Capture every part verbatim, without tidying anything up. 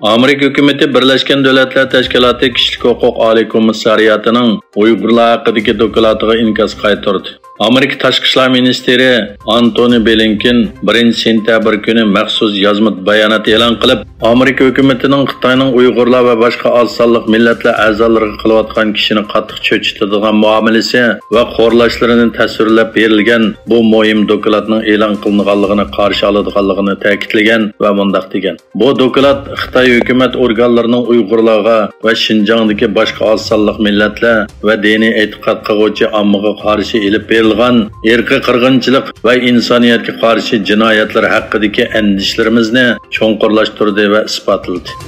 ئامېرىكا ھۆكۈمىتى بىرلەشكەن دۆلەتلەر تەشكىلاتى كىشىلىك ھوقۇق ئالىي كومىسسارىياتىنىڭ ئۇيغۇرلار ھەققىدىكى دوكلاتىغا ئىنكاس قايتۇردى. ئامېرىكا تاشقى ئىشلار مىنىستىرى ئانتونى بلىنكېن بىرىنچى سېنتەبىر كۈنى مەخسۇس يازما بايانات ئېلان قىلىپ، ئامېرىكا ھۆكۈمىتىنىڭ خىتاينىڭ ئۇيغۇرلار ۋە باشقا ئاز سانلىق مىللەتلەر ئەزالىرىغا قىلىۋاتقان كىشىنى قاتتىق چۆچۈتىدىغان مۇئامىلىسى ۋە خورلاشلىرىنى تەسۋىرلەپ بېرىلگەن بۇ مۇھىم دوكلاتنىڭ ئېلان قىلىنغانلىقىنى قارشى ئالىدىغانلىقىنى تەكىتلىگەن ۋە مۇنداق دېگەن: بۇ دوكلات خىتاي ھۆكۈمەت ئورگانلىرىنىڭ ئۇيغۇرلارغا ۋە شىنجاڭدىكى باشقا ئاز سانلىق مىللەتلەر ۋە دىنىي ئېتىقاد قىلغۇچى ئاممىغا قارشى ئېلىپ بېرىلغان ئىرقىي قىرغىنچىلىق ۋە ئىنسانىيەتكە قارشى جىنايەتلەر ھەققىدىكى ئەندىشىلىرىمىزنى چوڭقۇرلاشتۇردى ۋە ئىسپاتلىدى.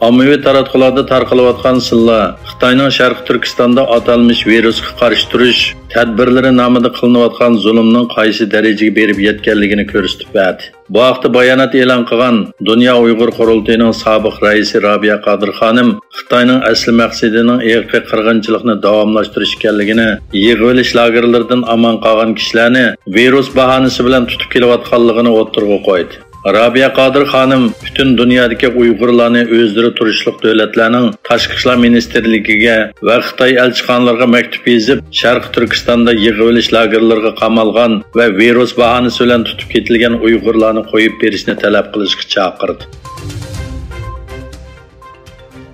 ئاممىۋى تاراتقۇلاردا تارقىلىۋاتقان سىنلار خىتاينىڭ شەرقىي تۈركىستاندا ئاتالمىش ۋىرۇسقا قارشى تۇرۇش تەدبىرلىرى نامىدا قىلىنىۋاتقان زۇلۇمنىڭ قايسى دەرىجىگە بېرىپ يەتكەنلىكىنى كۆرسىتىپ بەردى. بۇ ھەقتە بايانات ئېلان قىلغان دۇنيا ئۇيغۇر قۇرۇلتىيىنىڭ سابىق رەئىسى رابىيە قادىر خانىم خىتاينىڭ ئەسلى مەقسىتىنىڭ ئىرقىي قىرغىنچىلىقنى داۋاملاشتۇرۇش ئىكەنلىكىنى، يىغىۋېلىش لاگېرلىرىدىن ئامان قالغان كىشىلەرنى ۋىرۇس باھانىسى بىلەن تۇتۇپ كېلىۋاتقانلىقىنى ئوتتۇرىغا قويدى. رابىيە قادىر خانىم پۈتۈن دۇنيادىكى ئۇيغۇرلارنى ئۆزلىرى تۇرۇشلۇق دۆلەتلەرنىڭ تاشقى ئىشلار مىنىستىرلىكىگە ۋە خىتاي ئەلچىخانىلىرىغا مەكتۇپ يېزىپ، شەرقىي تۈركىستاندا يىغىۋېلىش لاگېرلىرىغا قامالغان ۋە ۋىرۇس باھانىسى بىلەن تۇتۇپ كېتىلگەن ئۇيغۇرلارنى قويۇپ بېرىشنى تەلەپ قىلىشقا چاقىردى.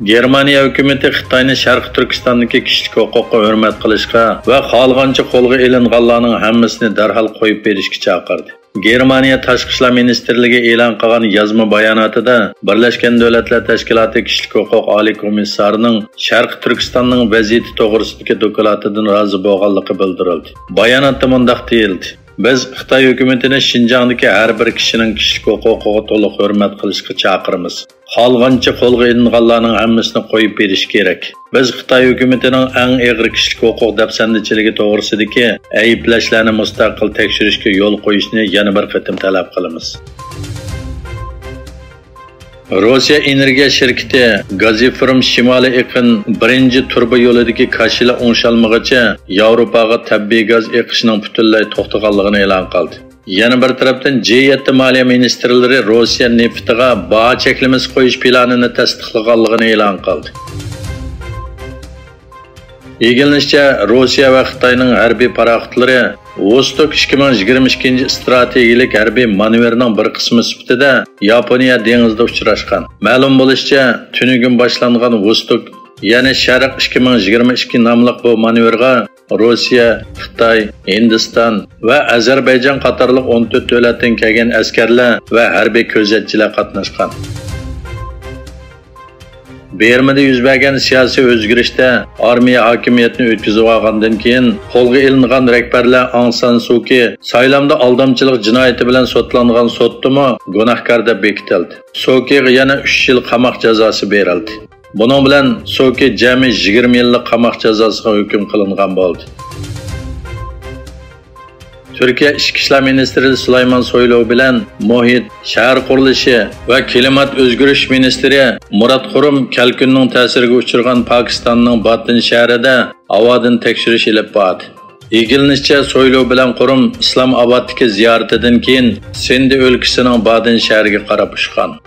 گېرمانىيە ھۆكۈمىتى خىتاينى شەرقىي تۈركىستاندىكى كىشىلىك ھوقۇققا ھۆرمەت قىلىشقا ۋە خالىغانچە قولغا ئېلىنغانلارنىڭ ھەممىسىنى دەرھال قويۇپ بېرىشكە چاقىردى. گېرمانىيە تاشقى ئىشلار مىنىستىرلىكى ئېلان قىلغان يازما باياناتىدا بىرلەشكەن دۆلەتلەر تەشكىلاتى كىشىلىك ھوقۇق ئالىي كومىسسارىنىڭ شەرقىي تۈركىستاننىڭ ۋەزىيىتى توغرىسىدىكى دوكلاتىدىن رازى بولغانلىقى بىلدۈرۈلدى. باياناتتا مۇنداق دېيىلدى: بىز خىتاي ھۆكۈمىتىنى شىنجاڭدىكى ھەر بىر كىشىنىڭ كىشىلىك ھوقۇقىغا تولۇق ھۆرمەت قىلىشقا چاقىرىمىز. خالىغانچە قولغا ئېلىنغانلارنىڭ ھەممىسىنى قويۇپ بېرىش كېرەك. بىز خىتاي ھۆكۈمىتىنىڭ ئەڭ ئېغىر كىشىلىك ھوقۇق دەپسەندىچىلىكى توغرىسىدىكى ئەيىبلەشلەرنى مۇستەقىل تەكشۈرۈشكە يول قويۇشنى يەنە بىر قېتىم تەلەپ قىلىمىز. روسىيە ئېنېرگىيە شىركىتى گازىفروم شىمالىي ئېقىن بىرىنچى تۇرۇبا يولىدىكى كاشىلا ئوڭشالمىغىچە ياۋروپاغا تەبىئىي گاز ئېقىشىنىڭ پۈتۈنلەي توختىغانلىقىنى ئېلان قىلدى. يەنە بىر تەرەپتىن، جى يەتتە مالىيە مىنىستىرلىرى روسىيە نېفىتىغا باھا چەكلىمىسى قويۇش پىلانىنى تەستىقلىغانلىقىنى ئېلان قىلدى. ئىگىلىنىشىچە، روسىيە ۋە خىتاينىڭ ھەربىي پاراخوتلىرى ۋوستوك ئىككى مىڭ يىگىرمە ئىككىنچى ئىستراتېگىيىلىك ھەربىي مانېۋىرنىڭ بىر قىسمى سۈپىتىدە ياپونىيە دېڭىزىدا ئۇچراشقان. مەلۇم بولۇشىچە، تۈنۈگۈن باشلانغان ۋوستوك، يەنى شەرق ئىككى مىڭ يىگىرمە ئىككى ناملىق بۇ مانېۋىرغا روسىيە، خىتاي، ھىندىستان ۋە ئەزەربەيجان قاتارلىق ئون تۆت دۆلەتتىن كەلگەن ئەسكەرلەر ۋە ھەربىي كۆزەتچىلەر قاتناشقان. بىرمىدە يۈز بەرگەن سىياسىي ئۆزگىرىشتە ئارمىيە ھاكىمىيەتنى ئۆتكۈزۈۋالغاندىن كېيىن، قولغا ئېلىنغان رەھبەرلەر ئاڭ سان سۇكى سايلامدا ئالدامچىلىق جىنايىتى بىلەن سوتلانغان سوتتىمۇ گۇناھكار دەپ بېكىتىلدى. سۇكىغا يەنە ئۈچ يىل قاماق جازاسى بېرىلدى. بۇنىڭ بىلەن سۇكى جەمئىي يىگىرمە يىللىق قاماق جازاسىغا ھۆكۈم قىلىنغان بولدى. تۈركىيە ئىچكى ئىشلار مىنىستىرى سۇلايمان سويلۇ بىلەن مۇھىت، شەھەر قۇرۇلۇشى ۋە كىلىمات ئۆزگىرىش مىنىستىرى مۇرات قۇرۇم كەلكۈننىڭ تەسىرىگە ئۇچرىغان پاكىستاننىڭ باتىن شەھىرىدە ھاۋادىن تەكشۈرۈش ئېلىپ باردى. ئىگىلىنىشىچە، سويلۇ بىلەن قۇرۇم ئىسلام ئابادتىكى زىيارىتىدىن كېيىن سىندى ئۆلكىسىنىڭ بادىن شەھىرىگە قاراپ ئۇچقان.